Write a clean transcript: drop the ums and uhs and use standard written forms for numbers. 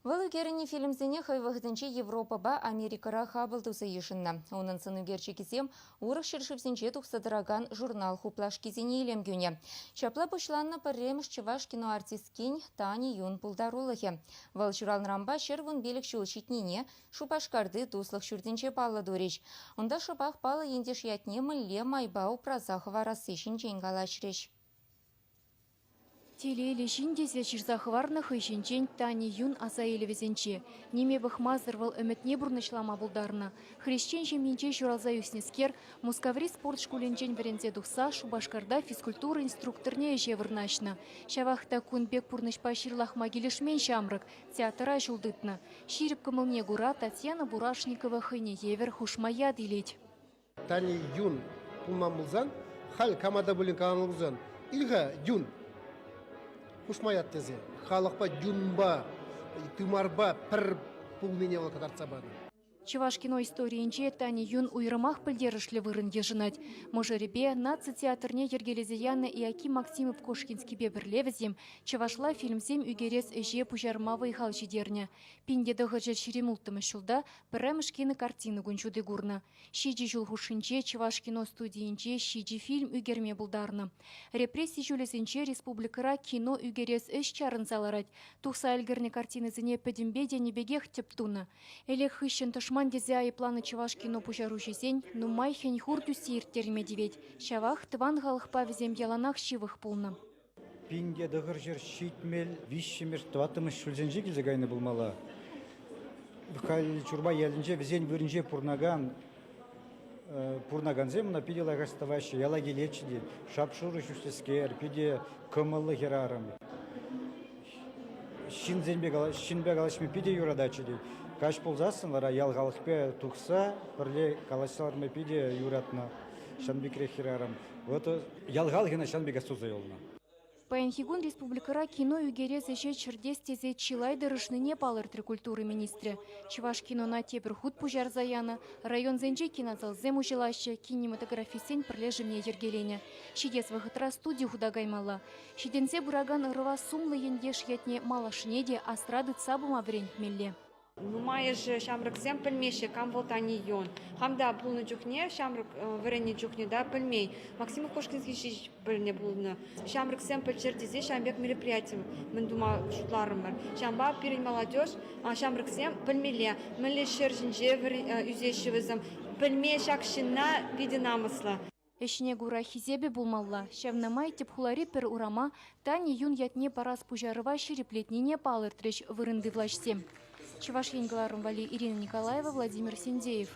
Вӑл ӳкерӗннӗ фильмсене хӑй вӑхӑтӗнче Европӑпа Америкӑра хапӑл туса йышӑннӑ. Унӑн сӑнӳкерчӗкӗсем урӑх ҫӗршывсенче тухса тӑракан журнал хуплашкисене илем кӳнӗ. Ҫапла пуҫланнӑ пӗрремӗш чӑваш киноартисткин Тани Юн пултарулӑхӗ. Вӑл ҫуралнӑранпа 115 ҫул ҫитнине Шупашкарти Туслӑх ҫуртӗнче паллӑ турӗҫ. Унта шӑпах паллӑ ентеш ятне мӗнле майпа упраса хӑварасси ҫинчен калаҫрӗҫ. Телейлӗ ҫын тесе ҫырса хӑварнӑ хӑй ҫинчен Тани Юн аса илӗвӗсенче. Ниме пӑхмасӑр вӑл ӗмӗтне пурнӑҫлама пултарнӑ. Хресчен ҫемйинче ҫуралса ӳснӗскер Мускаври спорт шкулӗнчен вӗренсе тухса Шупашкарта физкультура инструкторне ӗҫе вырнаҫнӑ. Ҫавах та кун пек пурнӑҫпа ҫырлахма килӗшмен ҫамрӑк, театра ҫул тытнӑ. Ҫирӗп кӑмӑлне кура Татьяна Бурашникова хӑйне евӗр хушма ят илет. Тани юн пулман пулсан, халь кама та пулин каланӑ пулсан, ил-ха юн хушма ят тесе. Халӑхпа юнпа, тымарпа пӗр пулнине вӑл кӑтартса панӑ. Чӑваш кино историйӗнче Тани Юн уйрӑмах пӗлтерӗшлӗ вырӑн йышӑнать. Мӑшӑрӗпе наци театрне йӗркелесе янӑ Иаким Максимов-Кошкинскипе пӗрле вӗсем чӑвашла фильмсем ӳкерес ӗҫе пуҫарма вӑй-хал ҫитернӗ. 1926 ҫулта пӗрремӗш кинокартина кун ҫути курнӑ. Ҫичӗ ҫул хушшинче Чӑваш кино студийӗнче ҫичӗ фильм ӳкерме пултарнӑ. Репресси ҫулӗсенче республикӑра кино ӳкерес ӗҫ чарӑнса ларать. Тухса ӗлкӗрнӗ картинӑсене пӗтӗмпе тенӗ пекех тӗп тунӑ. Элек хыҫҫӑн тӑшман тесе айӑпланӑ чӑваш кино пуҫаруҫисен нумай хӗн-хур тӳссе ирттерме тивет. Ҫавах тӑван халӑхпа вӗсем яланах ҫывӑх пулнӑ. 1973 тӑваттӑмӗш ҫулсенче килсе кайнӑ пулмалла. Халь Чурпай ялӗнче вӗсен вырӑнче пурӑнакан пурӑнакансем ӑна питӗ лайӑх астӑваҫҫӗ. Яла килетчӗ те шап-шурӑ ҫӳҫлӗскер, питӗ кӑмӑллӑ хӗрарӑм. Ҫынсемпе ҫынпа калаҫма питӗ юрататчӗ тет. Каҫ пулсассӑн вара ял халӑхпе тухса пӗрле калаҫса ларма питӗ юратнӑ ҫавӑн пекрех хӗрарӑм. Вот ял халӑхӗ ӑна ҫавӑн пекех туса юлнӑ. Паянхи кун республикӑра кино ӳкерес ӗҫе чӗртес тесе чылай тӑрӑшнине палӑртрӗ культура министрӗ. Чӑваш кинона тепӗр хут пуҫарса янӑ, районсенче кинозалсем уҫӑлаҫҫӗ, кинематографистсен пӗрлешӗвне йӗркеленӗ. Ҫитес вӑхӑтра студи хута каймалла. Ҫитӗнсе пыракан ӑрӑва сумлӑ ентеш ятне малашне те асра тытса пыма вӗрентмелле. Нумайӑшӗ ҫамрӑксем пӗлмеҫҫӗ, кам вӑл Тани Юн. Хам та пулнӑ чухне, ҫамрӑк вӗреннӗ чухне та пӗлмен. Максим Кошкинский ҫеҫ пӗлнӗ пулнӑ. Ҫамрӑксем пӗлччӗр тесе ҫавӑн пек мероприяти мӗн тума шутларӑмӑр. Ҫавӑнпа пирӗн молодежь, ҫамрӑксем пӗлмелле, мӗнле ҫӗр ҫинче ӳсеҫҫӗ вӗсем. Пӗлме ҫак ҫынна питӗ намӑслӑ. Ӗҫне кура хисепӗ пулмалла. Ҫавна май тӗп хулари пӗр урама Тани Юн ятне парас пуҫарӑва ҫирӗплетнине палӑртрӗҫ вырӑнти влаҫсем. Чӑваш Ен кӑларӑм валли Ирина Николаева, Владимир Синдеев.